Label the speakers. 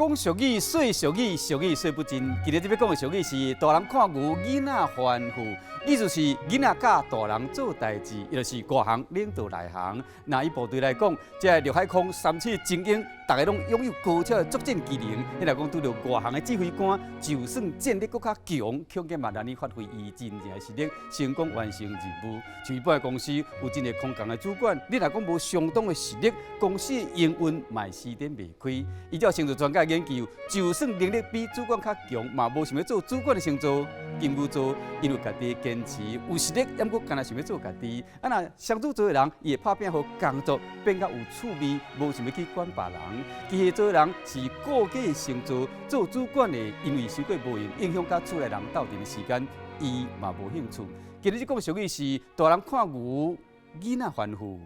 Speaker 1: 講俗語，說俗語，俗語說不盡。今日這欲講的俗語是大人看牛，囡仔翻覆，意思是囡仔教大人做代誌，伊就是外行領導內行。若以部隊來講，這個陸海空三棲精英，逐个攏擁有高超的作戰技能。你若講拄著外行的指揮官，就算戰力閣較強，恐驚嘛難以發揮伊真正的實力，成功完成任務。像一般的公司有真濟空降的主管，你若講無相當的實力，公司的營運嘛會死頂袂開。依照星座專家研究，就算能力比主管較強，嘛無想欲做主管的星座金牛座，因為家己堅持有實力，猶閣干焦想欲做家己。啊，若雙子座的人，伊會拍拚予工作變較有趣味，無想欲去管別人。巨蟹座的人是顧家的星座，做主管的，因為傷過無閒，影響佮厝內人鬥陣的時間，伊嘛無興趣。今日這講俗語是大人看牛，囡仔翻覆。